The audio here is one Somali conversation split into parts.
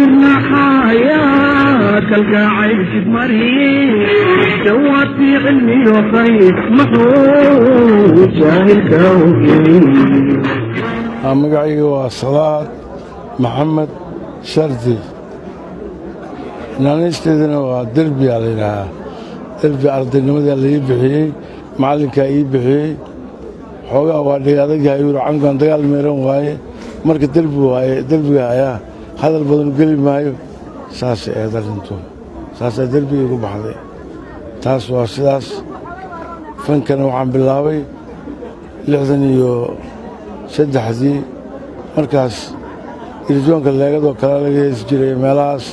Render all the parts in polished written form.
Timirnaxaaya kalgacayl jidmari jawaabtii cilmiyo khayr muxuu jaahilka ogey? Magacayga waa Salaad Maxamed Shardi, naanaysteedana waa Derbiyaa la yidhaahaa. Derbi ardaynimadaa laii bixiyey, macallinkaa ii bixiyey. Xoogaa waa dhig adagyahay, yuru cankan dagaal meeran waaye. Marka derbi waaye, derbiga ayaa hadal badan geli maayo. Saasay ahayd arrintu, saasaa derbiga igu baxday. Taas waa sidaas. Fankana waxaan bilaabay 63-dii. Markaas irijoonka leegadoo kale laga heesi jiray meelahaas,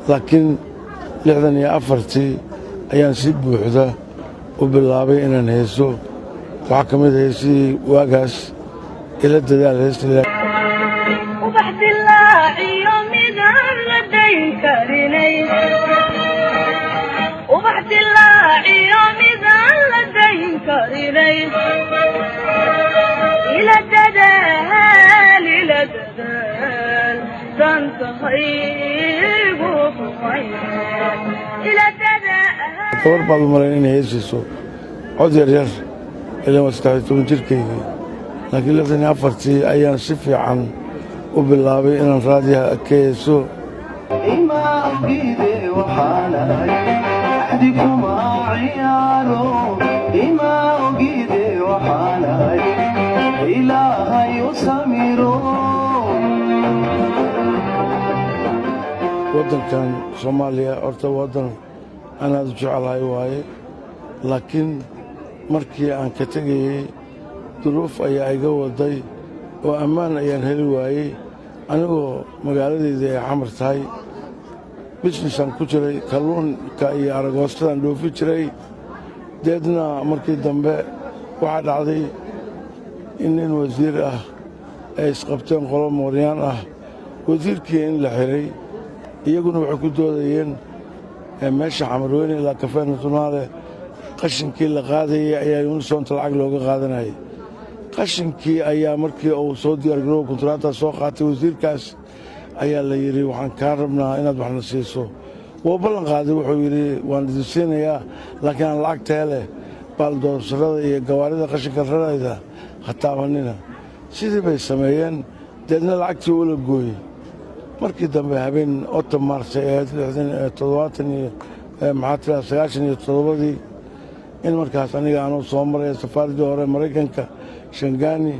laakiin 64-tii ayaan si buuxda u bilaabay inaan heeso. Waxaa ka mid heesihii waagaas Ila Dadaal heesta. Ubax dilaaciyo midaan la dayn karinay, ubax dilaaciyo midaan la dayn karinay, ila dadaal, ila dadaal, dantahaygu rumay, ila dadaal. Gabar baad u malayn inay heesayso, cod yar yar, ilan waa 13 jirkaygii. Laakiin 64-tii ayaan si fiican u bilaabay inaan raadiyaha ka heeso. Ima ogide waxaanahay axdi kuma ciyaaro, ima ogide waxaanahay Ilaahay u samiro. Waddankan Soomaaliya horta waddan aan aad u jecelahay waaye, laakiin markii aan ka tegayey duruuf ayaa iga waday oo ammaan ayaan heli waayey. Anigoo magaaladayda ay Xamar tahay, business-aan ku jiray, kalluunka iyo aragoostadaan dhoofi jiray. Deedna markii dambe waxaa dhacday in nin wasiir ah ay isqabteen qolo mooryaan ah, wasiirkii in la xiray. Iyaguna waxay ku doodayeen meesha Xamarweyne ilaa Kafee Natunaale qashinkii la qaadayay ayaa Unisonta lacag looga qaadanayay. Qashinkii ayaa markii uu soo diyaargarooba kontaraataa soo qaatay wasiirkaas, ayaa la yidhi, "Waxaan kaa rabnaa inaad waxna siiso." Wuu ballan qaaday, wuxuu yidhi, "Waan idin siinayaa, laakiin aan lacagta hele baaldoosarada iyo gawaarida qashinka rarayda ha taabanina." Sidii bay sameeyeen. Deedna lacagtii ula gooyey. Markii dambe habeen otom maarsay ahayd, toddobaatan iyo maxaa tiraa, 97-dii, in markaas aniga anuu soo maraya safaaradii hore Maraykanka Shangaani,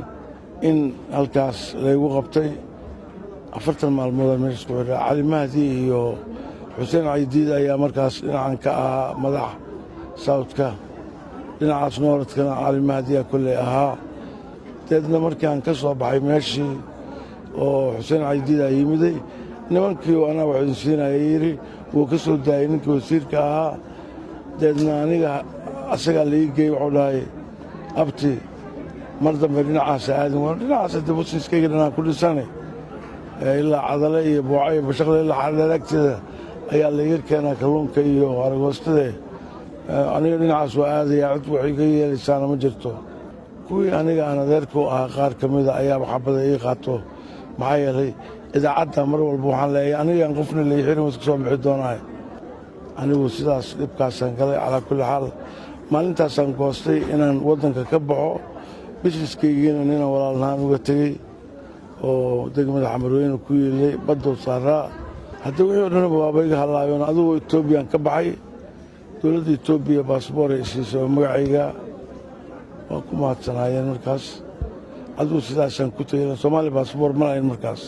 in halkaas laygu qabtay. 40 maalmoodaan meeshaas ku xidhaa. Cali Mahdi iyo Xuseen Caydiid ayaa markaas dhinacan ka ahaa madax south-ka, dhinacaas north-kana Cali Mahdiyaa kolley ahaa. Deedna markaan ka soo baxay meeshii oo Xuseen Caydiid aa yimiday, nimankii anaa wax idin siinaya yidhi, wuu ka soo daayey ninkii wasiirka ahaa. Deedna aniga asagaa la ii geeyey. Wuxuu dhahay, "Abti, mar dambe dhinacaasa aadin." Waa dhinacaas de businesskayga dhanaan ku dhisanay, ilaa Cadale iyo Booco iyo Bashaqle ilaa Xardheer agteeda ayaa layga keenaa kalluunka iyo aragoostade. Aniga dhinacaas waa aadayaa, cid waxay ka yeelaysaana ma jirto. Kuwii aniga aan adeerku ahaa qaar ka mida ayaa xabada ii qaato, maxaa yeelay idaacadda mar walba waxaan leeyahay anigaan qofna layxirin, iska soo bixi doonahay. Anigu sidaas dhibkaasaan galay. Calaa kulli xaal, maalintaasaan goostay inaan waddanka ka baxo. Businesskaygiina ninaan walaalnahaan uga tegey oo degmada Xamarweyne ku yiilay, baddow saaraa. Hadda wixii o dhanba waaba iga hallaabeen. Adigoo Etoobiyaan ka baxay, dowladda Etoobiya baasboor ay siisay oo magacayga, waa ku mahadsanaayeen. Markaas adigu sidaasaan ku tegey. Soomaaliya baasboor ma lahayn markaas,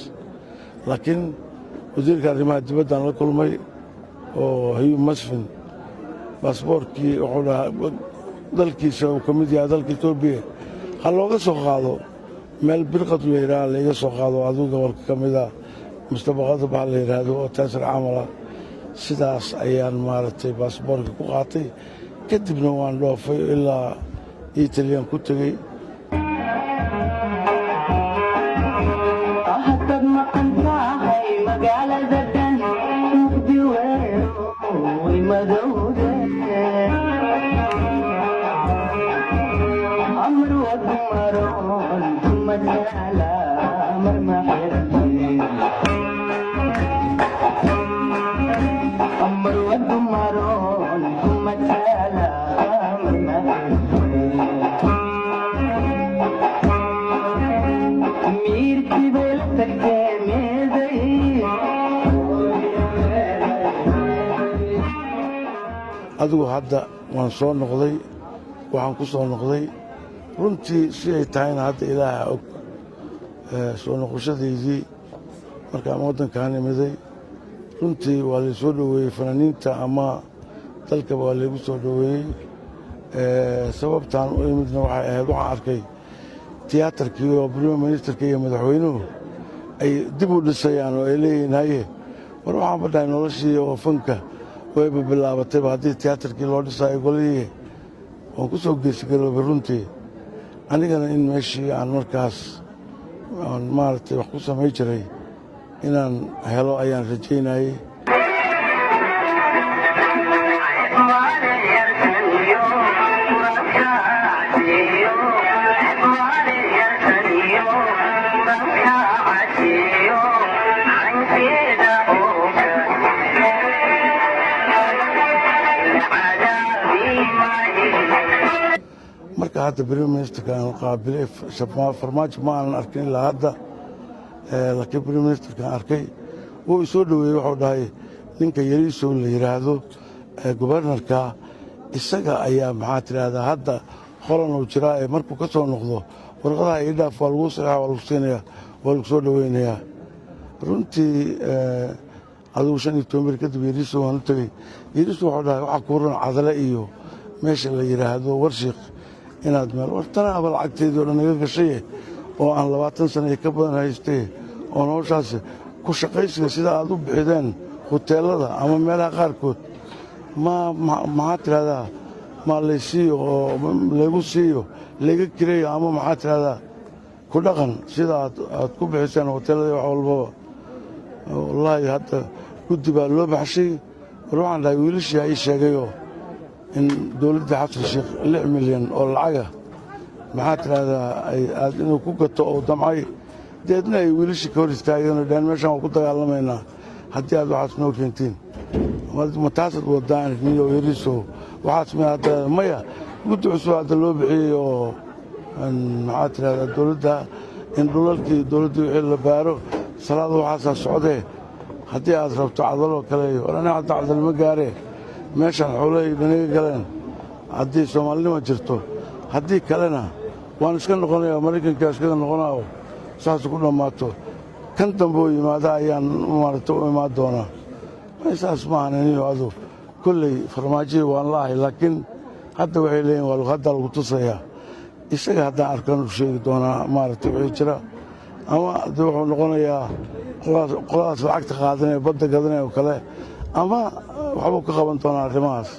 laakiin wasiirka arrimaha dibaddaan la kulmay oo Hayuu Masfin. Baasboorkii wuxuu dhahaa dalkiisa uu ka mid yahay dalka Etoobiya, ha looga soo qaado meel Birqad la yidhaha, laiga soo qaado adigu gobolka ka mid a mustabaqada baxa la yidhaahdo oo taasir camala. Sidaas ayaan maaragtay baasboorka ku qaatay. Kadibna waan dhoofay, ilaa Italiyan ku tegey. Hadad maqan tahay, magaalada dhan mugdi weyo, way madowde. Amar wadu maroon kumadaala, mar ma xirtay. Adigu hadda waan soo noqday, waxaan ku soo noqday runtii si ay tahayna hadda Ilaaha og. Soo noqoshadaydii markaan waddankaan imiday, runtii waa lay soo dhoweeyey, fanaaniinta ama dalkaba waa laygu soo dhoweeyey. Sababtaan u imidna waxay ahayd, waxaan arkay tiyaatarkii oo prime ministerka iyo madaxweynuhu ay dib u dhisayaan oo ay leeyihiin haye. War waxaan ba dhahay, noloshii oo fanka wayba bilaabatayba haddii tiyaatarkii loo dhisaayo golihii. Waan ku soo geesigaroobay runtii anigana in meeshii aan markaas aan maaragtay wax ku samay jiray inaan helo ayaan rajaynayey. Marka hadda prime ministerka aan qaabilay, Farmaajo ma aanan arkin ilaa hadda, laakiin prime ministerkaan arkay, wuu isoo dhoweeyey. Wuxuu dhahay ninka Yariisow la yidhaahdo, governorka, isaga ayaa, maxaa tidhaahdaa, hadda Holan uu jiraa ee markuu ka soo noqdo warqadaha ii dhaaf, waa lagu saxiixa, waa lagu siinayaa, waa lagu soo dhoweynayaa. Runtii adigu 15 beri kadib Yariisow waan u tegey. Yariisow wuxuu dhahay, waxaa kuu ron Cadale iyo meesha la yidhaahdo Warshiik inaad meel wartanaaba lacagteedii o dhan naga gashaye oo aan 20 sana iyo ka badan haystay oo noloshaas ku shaqaysiga sida aad u bixideen huteelada ama meelaha qaarkood, ma maxaa tidhahdaa, ma laysiiyo oo laygu siiyo, layga kireeyo, ama maxaa tidhahdaa, ku dhaqan sida aad ku bixiseen hoteelada wax walbaba. Wallaahi hadda guddi baa loo baxshay. War waxaan dhahay, wiilashii ii sheegayoo in dowladda Xasan Sheekh 6 milyan oo lacaga, maxaa tidhahdaa, aad inuu ku gato oo damcay, deedna ay wiilashii ka hor istaageen oo dhaheen, meeshaan waan ku dagaalamaynaa haddii aad waxaas noo keentiin. Ma taasaad wadaan niyo Yariisow? Waxaas mi hadda maya, guddi cusub hadda loo bixiyey oo, maxaa tidhahdaa, dowladda in dhulalkii dowladdii wixii la baaro salaada waxaasaa socdee, haddii aad rabto Cadaloo kale. War aniga hadda Cadal ma gaaree, meeshaan xoolahay dhaniga galeen haddii Soomaalinima jirto, haddii kalena waan iska noqonaya, Maraykanka iskaga noqonaa, saas ku dhammaato. Kan dambe oo yimaada ayaan maaragta u imaan doonaa. Saas maahan aniyo adu kolley Farmaajihii waan la ahay, laakiin hadda waxay leeyihin waa hadda lagu tusayaa. Isaga haddaan arkan u sheegi doonaa maaragtay wixii jira, ama de wuxuu noqonayaa qoladaas lacagta qaadanaya, badda gadanaya oo kale, ama waxbuu ka qaban doonaa arrimahaas.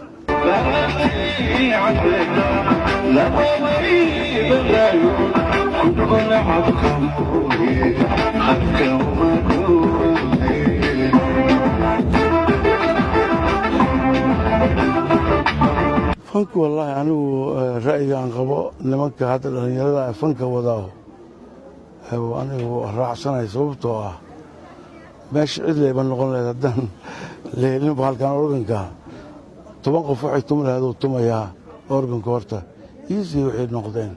Fanku wallaahi anigu ra'yigaan qabo, nimanka hadda dhallinyarada fanka wadaa anigu raacsanay, sababtoo ah meesha cid layba noqon lahayd haddaan la helin bahalkan organka. 10 qof waxay tumi lahayd uu tumayaa organka. Horta easy waxay noqdeen.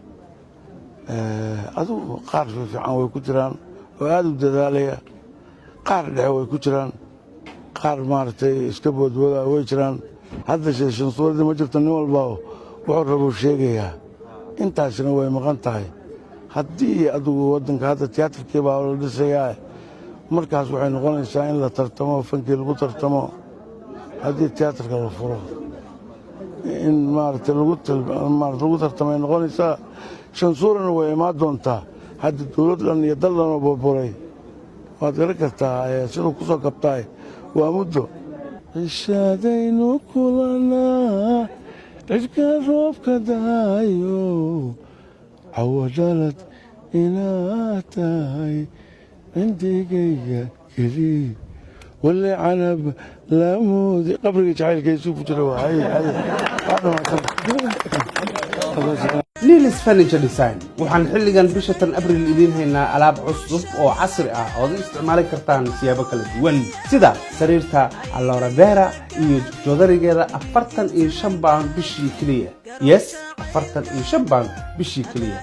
Adigu qaar fiifiican way ku jiraan oo aad u dadaalaya, qaar dhexe way ku jiraan, qaar maaragtay iska boodbooda way jiraan. Hadda shansuuradii ma jirto, nin walba wuxuu rabuu sheegayaa, intaasina way maqan tahay. Haddii adigu waddanka hadda tiyaatarkii baa la dhisayaa, markaas waxay noqonaysaa in la tartamo, fankii lagu tartamo. Haddii tiyaatarka la furo, in maaragtay lagu tartamay noqonaysaa. Shansuurana way imaan doontaa. Hadda dowlad dhan iyo dal dhan oo burburay waad garan kartaa siduu ku soo kabtaay waa muddo. Cishadaynu kulanaa, cidhka roobka daayo, cawadhalad inaad tahay cindigayga geli, wale canab laamoodi qabriga jacaylkaysuu ku jira. Waa waa dhamaatan. Lilis Furniture Design waxaan xilligan bisha tan Abril idiin haynaa alaab cusub oo casri ah ood u isticmaali kartaan siyaabo kala duwan, sida sariirta aloravera iyo joodarigeeda, £45 bishii keliya. Yes, £45 bishii keliya.